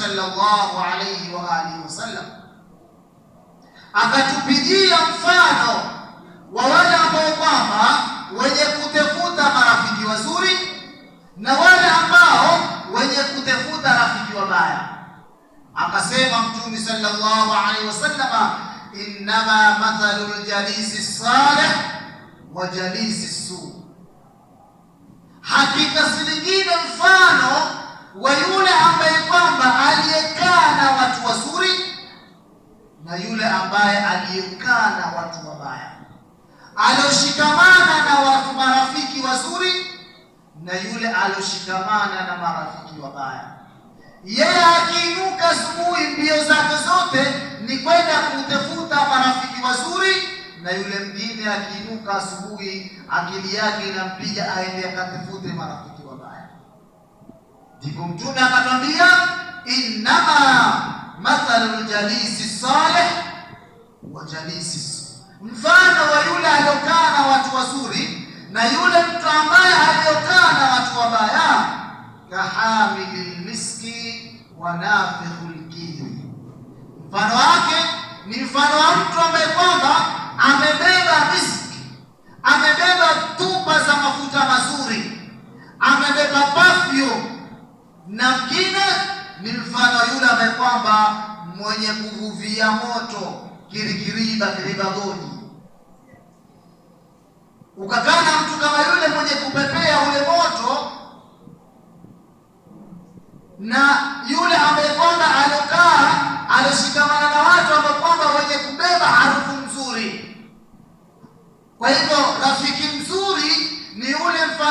sallallahu alayhi wa alihi wasallam akatupigia mfano wa wale ambao kwamba wenye kutefuta marafiki wazuri na wale ambao wenye kutefuta rafiki wabaya. Akasema Mtume sallallahu alaihi wasallama, innama mathalu ljalisi salih wa jalisi su, hakika si lingine mfano wa yule ambaye kwamba aliyekaa na watu wazuri na yule ambaye aliyekaa na watu wabaya, alioshikamana na watu marafiki wazuri na yule alioshikamana na marafiki wabaya. Yeye akiinuka asubuhi, mbio zake zote ni kwenda kutafuta marafiki wazuri, na yule mwingine akiinuka asubuhi, akili yake inampiga aende akatafute marafiki wabaya. Ndipo Mtume akatwambia, innama mathalu ljalisi salih wa jalisi su, mfano wa yule aliokaa na watu wazuri na yule mtu ambaye aliokaa na watu wabaya, kahamili lmiski wa nafikhu lkiri, mfano wake ni mfano wa mtu ambaye kwamba amebeba miski, amebeba tupa za mafuta mazuri, amebeba perfume, na mwingine ni mfano yule ambaye kwamba mwenye kuvuvia moto kirikiriba kiribagoni. Ukakaa na mtu kama yule mwenye kupepea ule moto na yule ambaye kwamba alokaa aloshikamana na watu ambao kwamba wenye kubeba harufu nzuri. Kwa hivyo rafiki mzuri ni yule